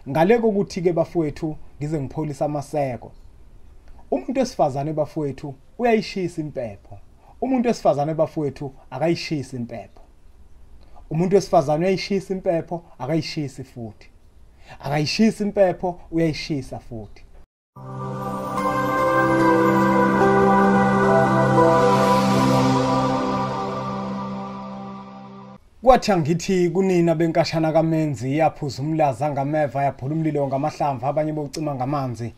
Ngale kokuthi ke bafowethu ngize ngipholisa amaseko. Umuntu wesifazane bafowethu uyayishisa impepho. Umuntu wesifazane bafowethu akayishisi impepho. Umuntu wesifazane uyayishisa impepho, akayishisi futhi. Akayishisi impepho, uyayishisa futhi. Kwathi angithi kunina benkashana kaMenzi yaphuza umlaza ngameva yaphula umlilo ngamahlamvu abanye bocima ngamanzi.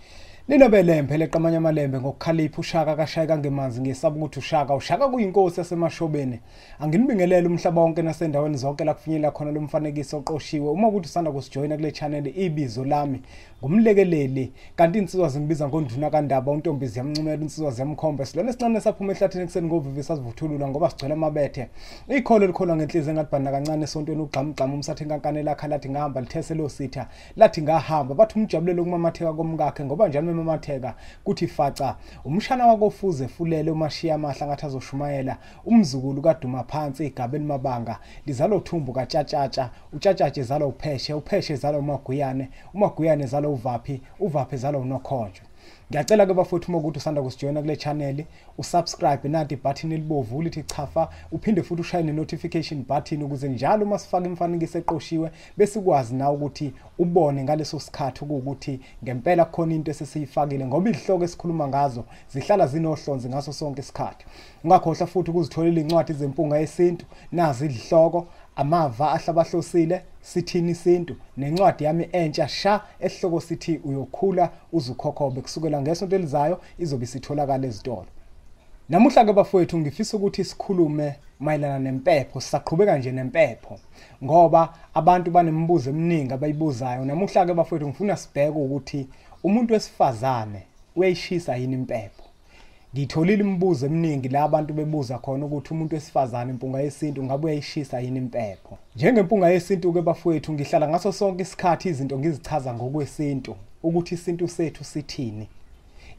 Nina belembe leqamanye amalembe ngokukhalipha uShaka kashayeka ngemanzi ngesaba ukuthi uShaka kuyinkosi yasemashobeni. Anginibingelele umhlaba wonke nasendaweni zonke la kufinyelela khona lo mfanekiso oqoshiwe. Uma ukuthi usanda kusijoyina kule channel, ibizo lami ngumlekeleli, kanti insizwa zingibiza ngonduna kaNdaba, untombi ziyamncumela, insizwa ziyamkhomba. Silona esincane saphuma ehlathini ekuseni ngovivi sasivuthulula ngoba sigcwele amabethe. Ikholo likholwa ngenhliziyo engathi bhanda kancane esontweni ugxamugxamu umsathe inkankane lakha lathi ngahamba lithese lo sitha lathi ngahamba bathi umjabulelo kumamatheka komkakhe ngoba njalo mamatheka kuthi faca umshana wakofuze fulele umashiya amahla ngathi azoshumayela umzukulu kaduma phansi igaba elimabanga lizalo thumbu katshatshatsha utshatshatshe zalo upheshe upheshe zalo umaguyane umaguyane zalo uvaphi uvaphi zalo unokhonjwe. Ngiyacela ke bafowethu uma ukuthi usanda kusijoyina kule channel usubscribe nanti button elibovu lithi chafa, uphinde futhi ushaye ne notification button ukuze njalo uma sifaka imifanekiso eqoshiwe besikwazi na ukuthi ubone ngaleso sikhathi ukuthi ngempela kukhona into esesiyifakile, ngoba izihloko esikhuluma ngazo zihlala zinohlonze ngaso sonke isikhathi. Ungakhohlwa futhi ukuzitholela incwadi zempunga yesintu, nazi izihloko, amava ahlabahlosile, sithini isintu, nencwadi yami entsha sha esihloko sithi uyokhula uzukhokhobe, kusukela ngesonto elizayo izobe isitholakala ezitolo. Namuhla ke bafowethu ngifisa ukuthi sikhulume mayelana nempepho. Sisaqhubeka nje nempepho ngoba abantu banemibuzo eminingi abayibuzayo. Namuhla ke bafowethu ngifuna sibheke ukuthi umuntu wesifazane uyayishisa yini impepho. Ngitholile imibuzo eminingi la abantu bebuza khona ukuthi umuntu wesifazane impunga yesintu ngabe uyayishisa yini impepho. Njengempunga yesintu ke bafowethu ngihlala ngaso sonke isikhathi izinto ngizichaza ngokwesintu ukuthi isintu sethu sithini.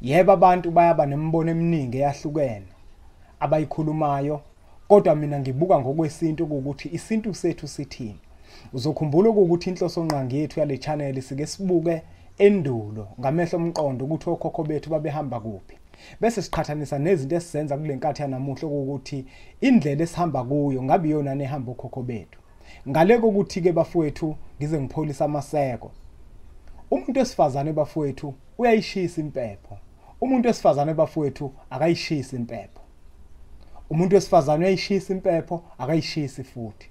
Yebo, abantu bayaba nemibono eminingi eyahlukene abayikhulumayo, kodwa mina ngibuka ngokwesintu ukuthi isintu sethu sithini. Uzokhumbula ukuthi inhloso ngqangi yethu yale channel sike sibuke endulo ngamehlo omqondo ukuthi okhokho bethu babehamba kuphi, bese siqhathanisa nezinto esizenza kule nkathi yanamuhla ukuthi indlela esihamba kuyo ngabe iyona nehamba okhokho bethu. Ngale kokuthi ke bafowethu ngize ngipholisa amaseko. Umuntu wesifazane bafowethu uyayishisa impepho. Umuntu wesifazane bafowethu akayishisi impepho. Umuntu wesifazane uyayishisa impepho, akayishisi futhi.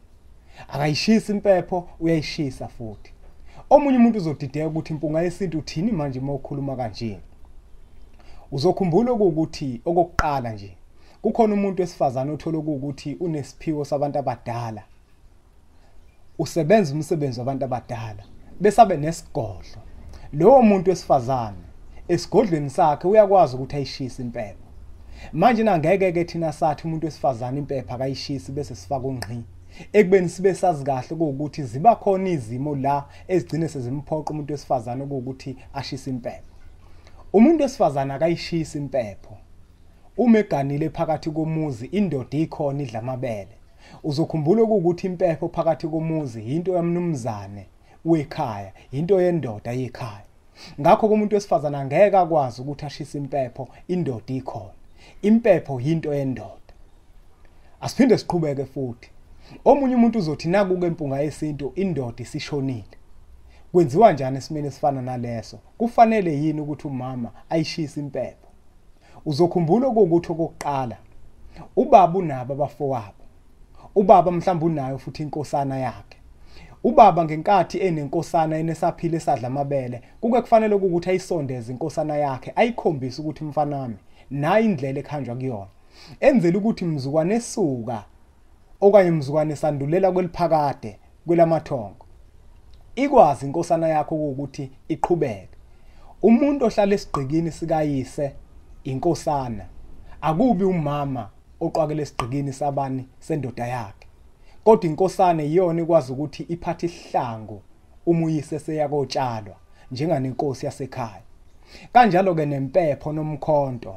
Akayishisi impepho, uyayishisa futhi. Omunye umuntu uzodideka ukuthi impunga yesintu uthini manje uma ukhuluma kanje. Uzokhumbula ukuthi okokuqala nje kukhona umuntu wesifazane othola ukuthi unesiphiwo sabantu abadala, usebenza umsebenzi wabantu abadala bese abe nesigodlo. Lowo muntu wesifazane esigodlweni sakhe uyakwazi ukuthi ayishise impepho. Manje nangeke ke thina sathi umuntu wesifazane impepho akayishisi bese sifaka ungqi, ekubeni sibe sazi kahle ukuthi ziba khona izimo la ezigcine sezimphoqa umuntu wesifazane ukuthi ashise impepho. Umuntu wesifazane akayishisi impepho uma eganile phakathi komuzi, indoda ikhona idla amabele. Uzokhumbula ukuthi impepho phakathi komuzi into yamnumzane wekhaya, into yendoda yekhaya. Ngakho umuntu wesifazane angeke akwazi ukuthi ashise impepho indoda ikhona. Impepho yinto yendoda. Asiphinde siqhubeke futhi. Omunye umuntu uzothi naku ke impunga yesintu indoda isishonile. Kwenziwa njani esimeni esifana naleso? Kufanele yini ukuthi umama ayishise impepho? Uzokhumbula ukuthi okokuqala ubaba unabo abafowabo. Ubaba mhlawumbe unayo futhi inkosana yakhe. Ubaba ngenkathi enenkosana enesaphile esadla amabele, kuke kufanele ukuthi ayisondeze inkosana yakhe, ayikhombise ukuthi mfanami nayi indlela ekhanjwa kuyona. Enzela ukuthi mzukwane esuka okanye mzukwane sandulela kweliphakade kwelamathongo, ikwazi inkosana yakho ukuthi iqhubeke. Umuntu ohlala esigqikini sikayise inkosana, akubi umama oqwakele esigqikini sabani sendoda yakhe, kodwa inkosana iyona ikwazi ukuthi iphathe isihlangu uma uyise seyakotshalwa njenganenkosi yasekhaya. Kanjalo ke nempepho nomkhonto,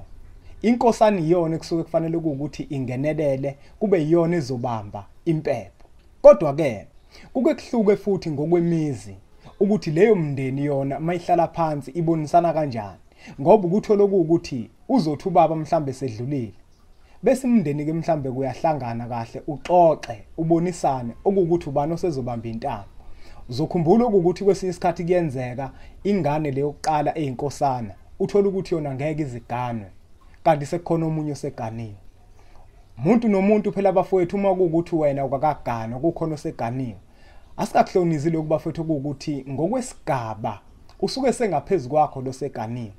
inkosana iyona ekusuke kufanele ukuthi ingenelele, kube iyona ezobamba impepho. Kodwa ke kuke kuhluke futhi ngokwemizi. Ukuthi leyo mndeni yona mayihlala phansi ibonisana kanjani, ngoba ukuthola ukuthi uzothi ubaba mhlambe sedlulile, bese umndeni ke mhlambe kuyahlangana kahle, uxoxe ubonisane okuwukuthi ubani osezobamba intambo. Uzokhumbula ukuthi kwesinye isikhathi kuyenzeka ingane leyokuqala eyinkosana uthola ukuthi yona ngeke iziganwe, kanti sekukhona omunye oseganiwe. Umuntu nomuntu phela bafowethu, uma kuwukuthi wena ukakaganwa kukhona oseganiwe, asikakuhlonizi lokhu bafowethu ukuthi ngokwesigaba usuke sengaphezulu kwakho loseganiwe.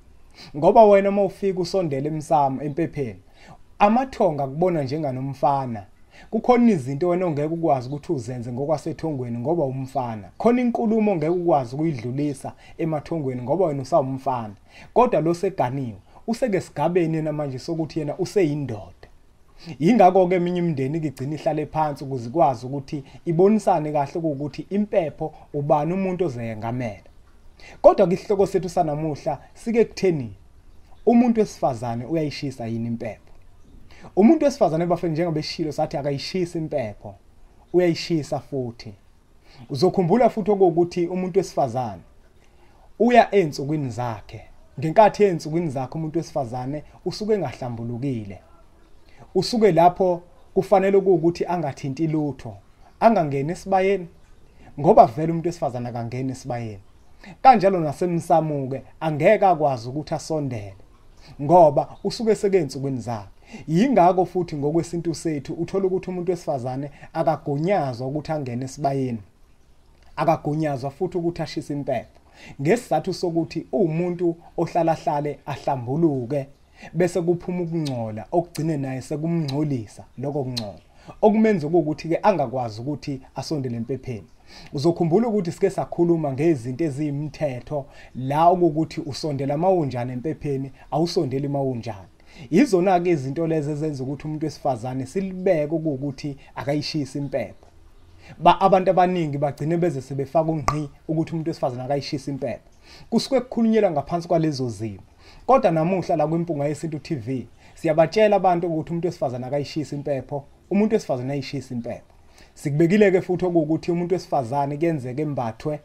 Ngoba wena uma ufika usondele emsamo empepheni, amathonga kubona njenganomfana. Kukhona izinto wena ongeke ukwazi ukuthi uzenze ngokwasethongweni ngoba umfana. Khona inkulumo ongeke ukwazi ukuyidlulisa emathongweni ngoba wena usawumfana. Kodwa lo seganiwe useke sigabeni yena manje sokuthi yena useyindoda. Yingakho ke eminye imindeni igcina ihlale phansi ukuze ikwazi ukuthi ibonisane kahle ukuthi impepho ubani umuntu ozeyengamela. Kodwa ke isihloko sethu sanamuhla sike kutheni umuntu wesifazane uyayishisa yini impepho? Umuntu wesifazane bafeni njengoba eshilo sathi akayishisi impepho, uyayishisa futhi. Uzokhumbula futhi ukuthi umuntu wesifazane uya ensukwini zakhe. Ngenkathi ensukwini zakhe umuntu wesifazane usuke engahlambulukile. Usuke lapho kufanele ukuthi angathinti lutho, angangeni esibayeni, ngoba vele umuntu wesifazane akangeni esibayeni. Kanjalo nasemsamo ke angeke akwazi ukuthi asondele ngoba usuke sekensukwini zakhe. Yingakho futhi ngokwesintu sethu uthola ukuthi umuntu wesifazane akagunyazwa ukuthi angene esibayeni, akagunyazwa futhi ukuthi ashise impepho, ngesizathu sokuthi uwumuntu ohlala hlale ahlambuluke bese kuphuma ukungcola okugcine naye sekumngcolisa lokho kungcola okumenza ukuthi ke angakwazi ukuthi asondele empepheni. Uzokhumbula ukuthi sike sakhuluma ngezinto eziyimithetho la ukuthi usondela mawunjani empepheni, awusondeli mawunjani. Izona ke izinto lezi ezenza ukuthi umuntu wesifazane silibeke ukuthi akayishisi impepho. Abantu abaningi bagcine beze sebefaka ungqi ukuthi umuntu wesifazane akayishisi impepho. Kusuke kukhulunyelwa ngaphansi kwalezo zimo. Kodwa namuhla la kwiMpunga Yesintu TV siyabatshela abantu ukuthi umuntu wesifazane akayishisi impepho, umuntu wesifazane ayishisi impepho. Sikubekile ke futhi ukuthi umuntu wesifazane kuyenzeka embathwe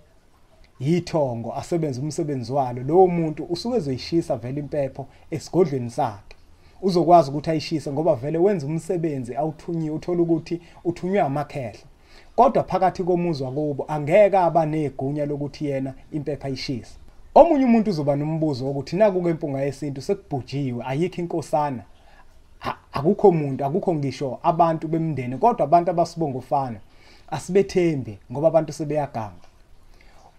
yithongo asebenze umsebenzi walo, lowo muntu usuke ezoyishisa vele impepho esigodlweni sakhe. Uzokwazi ukuthi ayishise ngoba vele wenza umsebenzi awuthunyiwe, uthola ukuthi uthunywe amakhehla. Kodwa phakathi komuzi wakubo angeke aba negunya lokuthi yena impepho ayishise. Omunye umuntu uzoba nombuzo wokuthi naku ke Mpunga Yesintu sekubhujiwe, ayikho inkosana, akukho muntu, akukho ngisho abantu bemndeni, kodwa abantu abasibongofana asibethembi ngoba abantu sebeyaganga.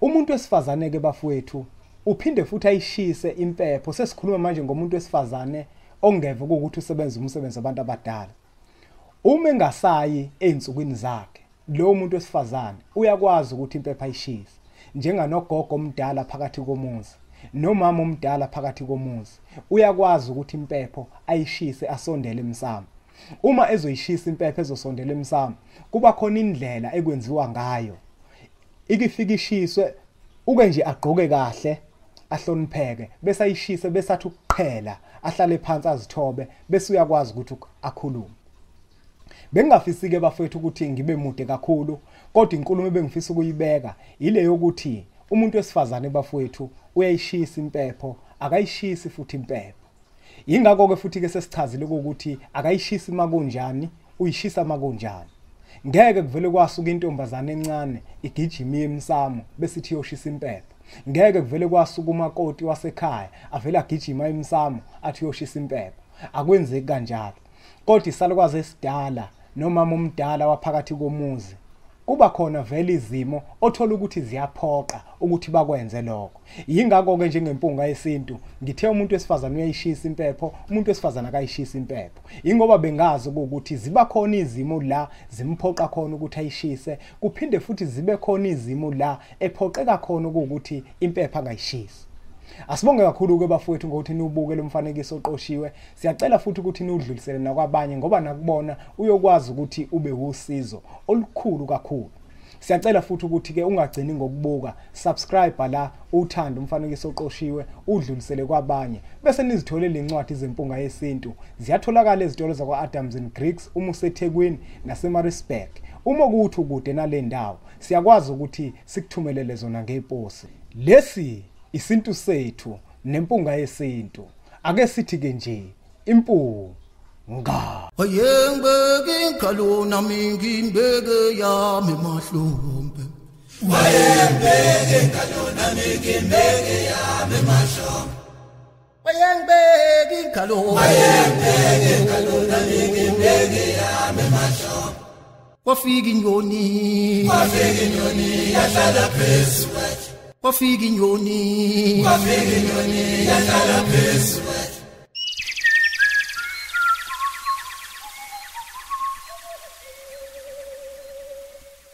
Umuntu wesifazane ke bafowethu uphinde futhi ayishise impepho. Sesikhuluma manje ngomuntu wesifazane ongeve ukuthi usebenza umsebenzi wabantu abadala. Uma engasayi einsukwini zakhe, lo muntu wesifazane uyakwazi ukuthi impepho ayishise, njenganogogo omdala phakathi komuzi nomama omdala phakathi komuzi, uyakwazi ukuthi impepho ayishise asondele emsamo. Uma ezoyishisa impepho ezosondela emsamo, kuba khona indlela ekwenziwa ngayo. Ikifika ishiswe, uke nje agqoke kahle, ahlonipheke, bese ayishise, bese athi ukuqhela, ahlale phansi azithobe, bese uyakwazi ukuthi akhulume. Bengingafisi ke bafowethu ukuthi ngibe mude kakhulu, kodwa inkulumo ebengifisa ukuyibeka ile yokuthi umuntu wesifazane bafowethu uyayishisa impepho, akayishisi futhi impepho. Yingakho ke futhi ke sesichazile ukuthi akayishisi makunjani, uyishisa makunjani. Ngeke kuvele kwasuka intombazane encane igijima emsamo bese ithi yoshisa impepho. Ngeke kuvele kwasuka umakoti wasekhaya avele agijima emsamo athi yoshisa impepho. Akwenzeki kanjalo. Kodwa isalukwazi esidala nomama omdala waphakathi komuzi, kuba khona vele izimo othola ukuthi ziyaphoqa ukuthi bakwenze lokho. Yingakho ke njengeMpunga Yesintu ngithe umuntu wesifazane uyayishisa impepho, umuntu wesifazane akayishisa impepho. Ingoba bengazi ukuthi ziba khona izimo la zimphoqa khona ukuthi ayishise, kuphinde futhi zibe khona izimo la ephoqeka khona ukuthi impepho angayishisi. Asibonge kakhulu ke bafowethu ngokuthi niubuke lo mfanekiso oqoshiwe. Siyacela futhi ukuthi niudlulisele nakwabanye ngoba nakubona uyokwazi ukuthi ube usizo olukhulu kakhulu. Siyacela futhi ukuthi ke ungagcini ngokubuka, subscribe la, uthande umfanekiso oqoshiwe, udlulisele kwabanye, bese nizitholele incwadi zeMpunga Yesintu. Ziyatholakala ezitolo zakwa Adams and Griggs uma useThekwini naseMaritzburg. Uma kuthi ukude nale ndawo, siyakwazi ukuthi sikuthumelele zona ngeposi. Lesi isintu sethu nempunga yesintu. Ake sithi ke nje impunga. Wayengibeke ingalo nami ngimbeke yami mahlombe. Wayengibeke ingalo nami ngimbeke yami mahlombe. Wayengibeke ingalo. Wayengibeke ingalo nami ngimbeke yami mahlombe. Kwafika inyoni. Kwafika inyoni yahlala phezu kwethu. Kwafika inyoni. Kwafika inyoni yahlala phezu kwethu.